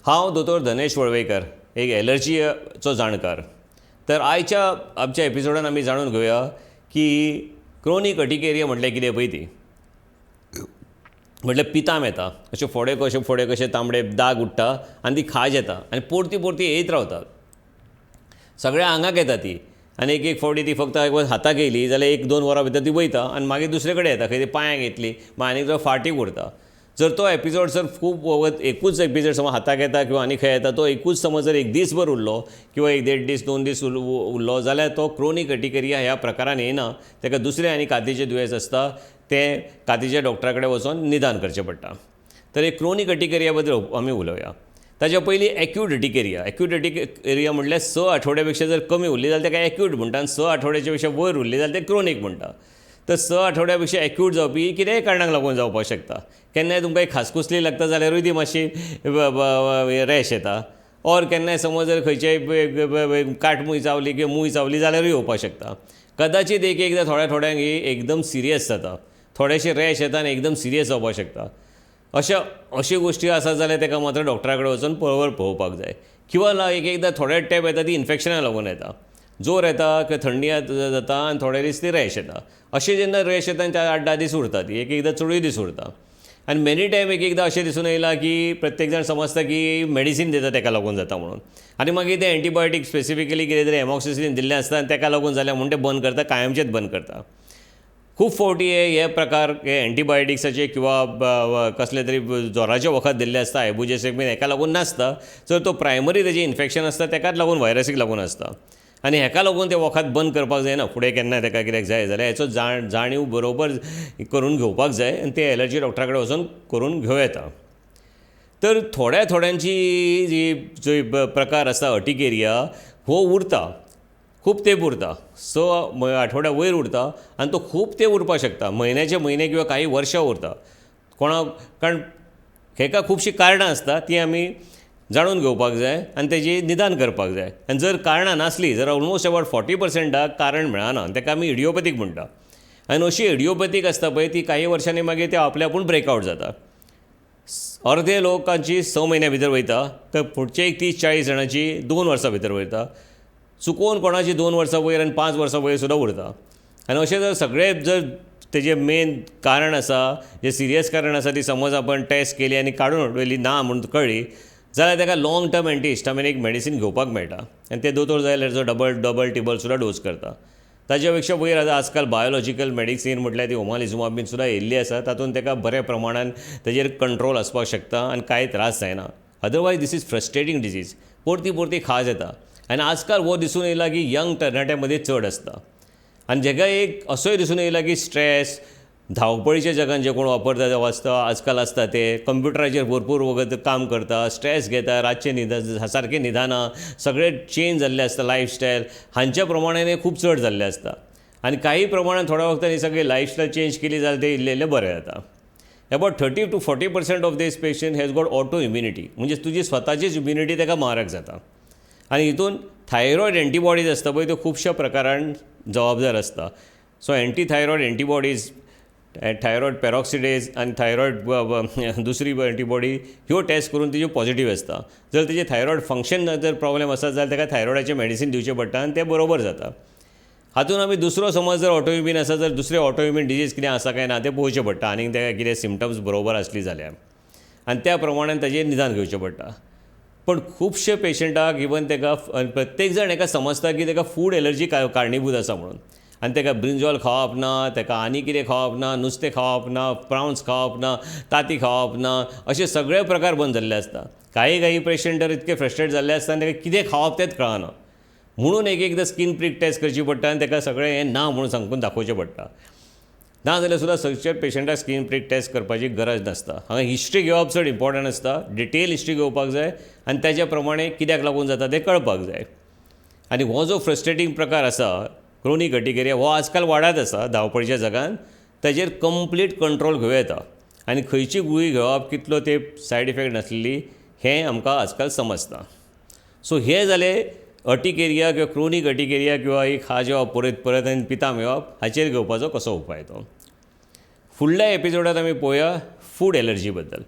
हांव दोतोर धनेश वळवयकर, एक एलर्जीचो जाणकार. तर आयच्या आमच्या एपिसोडान आमी जाणून घेवया की क्रोनीक अर्टिकेरिया म्हटल्यार कितें पळय ती. म्हटल्यार पिताम येता, अशे फोडे कशे फोडे कशे तांबडे दाग उडटा आनी ती खाज येता आनी परती परती येयत रावता. सगळ्या आंगाक येता ती आनी एक एक फावटी ती फक्त हाताक येयली जाल्यार एक दोन वरां भितर ती वयता आनी मागीर दुसरे कडेन येता, खंय तरी पांयांक येतली, मागीर आनी फाटीक उरता. जर तो एपिसोड जर खूब वगत एकूच एपिसोड समज हाताक येता किंवा आनी खंय येता, तो एकूच समज जर एक दीसभर उरलो किंवा एक देड दीस 2 दीस उरलो जाल्यार तो क्रोनीक अर्टिकेरिया ह्या प्रकारान येना. ताका दुसरें आनी कातीचें दुयेंस आसता, तें कातीच्या डॉक्टरा कडेन वचोन निदान करचें पडटा. तर एक क्रोनीक अर्टिकेरिया बद्दल आमी उलोवया. ताच्या पयलीं एक्यूट अर्टिकेरिया. एक्यूट अर्टिकेरिया म्हणल्यार 6 आठवड्या पेक्षा जर कमी उरली जाल्यार ताका एक्यूट म्हणटा आनी 6 आठवड्याच्या पेक्षा वयर उरली जाल्यार ते क्रोनीक म्हणटा. तर 6 आठवड्या पेक्षा एक्यूट जावपी कितेंय कारणाक लागून जावपाक शकता. केन्नाय तुमकां एक खासकुसली लागता जाल्यारूय ती मातशी रॅश येता, ऑर केन्नाय समज जर खंयचेय काटमूय चावली किंवा मूय चावली जाल्यारूय येवपाक शकता. कदाचीत एक एकदां थोड्या थोड्यांक ही एकदम सिरियस जाता, थोडेशे रॅश येता आनी एकदम सिरियस जावपाक शकता. अश्यो गोश्टी आसात जाल्यार ताका मात्र डॉक्टरा कडेन वचून बरोबर पळोवपाक जाय. किंवा एक एकदां थोडे तेंप येता ती इन्फेक्शनाक लागून येता, जोर येता किंवा थंडी जाता आनी थोडे दीस ती रॅश येता. अशें जेन्ना रॅश येता आनी ते 8-10 दीस उरता, ती एक एकदां चडूय दीस उरता. आनी मेनी टायम एक एकदां अशें दिसून येयलां की प्रत्येक जाण समजता की मेडिसीन दिता ताका लागून जाता म्हणून, आनी मागीर ते एंटीबायोटीक स्पेसिफिकली कितें तरी एमॉक्सिसिलीन दिल्लें आसता आनी ताका लागून जालें म्हूण तें बंद करता, कायमचेंच बंद करता. खूब फावटी हे प्रकार हे एंटीबायोटिक्साचे किंवा कसले तरी जोराचें वखद दिल्लें आसता आयबुजेसीक बीन, हेका लागून नासता. जर तो प्रायमरी तेजें इन्फेक्शन आसता तेकाच लागून, व्हायरसीक लागून आसता आनी हेका लागून तें वखद बंद करपाक जायना. फुडें केन्ना तेका कित्याक जाय जाल्यार हेचो जाणीव बरोबर करून घेवपाक जाय आनी ते एलर्जी डॉक्टरा कडेन वचून करून घेवं येता. तर थोड्या थोड्यांची जी जो प्रकार आसा अर्टिकेरिया हो उरता, खूब तेंप उरता, 6 आठवड्या वयर उरता आनी तो खूब तेंप उरपाक शकता, म्हयन्याचे म्हयने किंवा काही वर्सां उरता. कोणाक कारण हेका खुबशीं कारणां आसता ती आमी जाणून घेवपाक जाय आनी तेजी निदान करपाक जाय. आनी जर कारणां नासली जाल्यार ऑलमोस्ट अबावट 40% कारण मेळना, ताका आमी इडियोपॅथीक म्हणटा. आनी अशी इडियोपॅथीक आसता पळय ती काही वर्सांनी मागीर ते आपले आपूण ब्रेकआवट जाता. अर्दे लोकांची 6 म्हयन्या भितर वयता, तर फुडचे एक 30-40 जाणांची 2 वर्सां भितर वयता, चुकोवन कोणाची 2 वर्सां वयर आनी 5 वर्सां वयर सुद्दां उरता. आनी अशें जर सगळे जर तेजें मेन कारण आसा, जें सिरियस कारण आसा, ती समज आपण टेस्ट केली आनी काडून उडयली ना म्हूण कळ्ळी जाल्यार ताका लाँग टर्म एंटीहिस्टामिनीक मेडिसीन घेवपाक मेळटा आनी ते दोतोर जाय जाल्यार डबल डबल टिबल सुद्दां डोस करता. ताच्या पेक्षा वयर आतां आजकाल बायोलॉजिकल मेडिसीन म्हटल्यार ती ओमालिजुमाब बीन सुद्दां येयल्ली आसा, तातूंत ताका बऱ्या प्रमाणान ताजेर कंट्रोल आसपाक शकता आनी कांय त्रास जायना. Otherwise this is frustrating disease, परती परती खाज येता आनी आजकाल हो दिसून येयला की यंग तरणाट्यां मदीं चड आसता. आनी जेका एक असोय दिसून येयला की स्ट्रेस, धांवपळीच्या जगान जे कोण वापरता ते वाचता आजकाल आसता ते कंप्युटराचेर भरपूर वगत काम करता, स्ट्रेस घेता, रातचे न्हिद सारकें न्हिदना, सगळें चेंज जाल्लें आसता लायफस्टायल, हांच्या प्रमाणान खूब चड जाल्लें आसता. आनी काही प्रमाणान थोड्या वखदांनी सगळी लायफस्टायल चेंज केली जाल्यार तें इल्लें इल्लें बरें जाता. About 30 to 40% of this patient has got auto immunity, म्हणजे तुजी स्वताचीच इम्युनिटी ताका मारक जाता. आनी हितून थायरॉयड एंटीबॉडीज आसता पळय त्यो खुबश्या प्रकारान जबाबदार आसता. So anti thyroid antibodies, thyroid peroxidase आनी थायरॉयड दुसरी एंटीबॉडी ह्यो टेस्ट करून तेज्यो पॉजिटीव आसता. जर तेजें थायरॉयड फंक्शन जर प्रॉब्लेम आसत जाल्यार ताका थायरॉयडाचें मेडिसीन दिवचें पडटा आनी तें बरोबर जाता. हातूंत आमी दुसरो समज जर ऑटो इम्यून आसा जर दुसरे ऑटो इम्यून डिजीज कितें आसा काय ना तें पळोवचें पडटा आनी ताका कितें सिमटम्स बरोबर आसली जाल्यार आनी त्या प्रमाणान ताजें निदान घेवचें पडटा. पण खुबशे पेशंटाक इवन ताका प्रत्येक जाण हेका समजता की ताका फूड एलर्जी कारणीभूत आसा म्हणून, आनी ताका ब्रिंजॉल खावप ना, ताका आनी कितें खावप ना, नुस्तें खावप ना, प्रावन्स खावप ना, तांती खावप ना, अशे सगळे प्रकार बंद जाल्ले आसता. काही काही पेशंट तर इतके फ्रस्ट्रेट जाल्ले आसता आनी ताका कितें खावप तेंच कळना, म्हणून एक एकदां स्कीन प्रीक टेस्ट करची पडटा आनी ताका सगळें हें ना म्हणून सांगून दाखोवचें पडटा. ना जाल्यार सुद्दां सगळे पेशंटाक स्कीन प्रीक टेस्ट करपाची गरज नासता. हांगा हिस्ट्री घेवप चड इम्पॉर्टंट आसता, डिटेल हिस्ट्री घेवपाक जाय आनी ताच्या प्रमाणे कित्याक लागून जाता तें कळपाक जाय. आनी हो जो फ्रस्ट्रेटींग प्रकार आसा क्रोनीक अर्टिकेरिया हो आजकाल वाडत आसा धांवपळीच्या जगान, ताजेर कंप्लीट कंट्रोल घेवं येता आनी खंयची गुळी घेवप कितलो तेंप सायड इफेक्ट नासलेली हें आमकां आजकाल समजता. सो हे जाले अर्टिकेरिया किंवा क्रोनीक अर्टिकेरिया किंवा एक खाज येवप परत परत आनी पिताम येवप हाचेर घेवपाचो कसो उपाय तो. फुडल्या एपिसोडांत आमी पळोवया फूड एलर्जी बद्दल.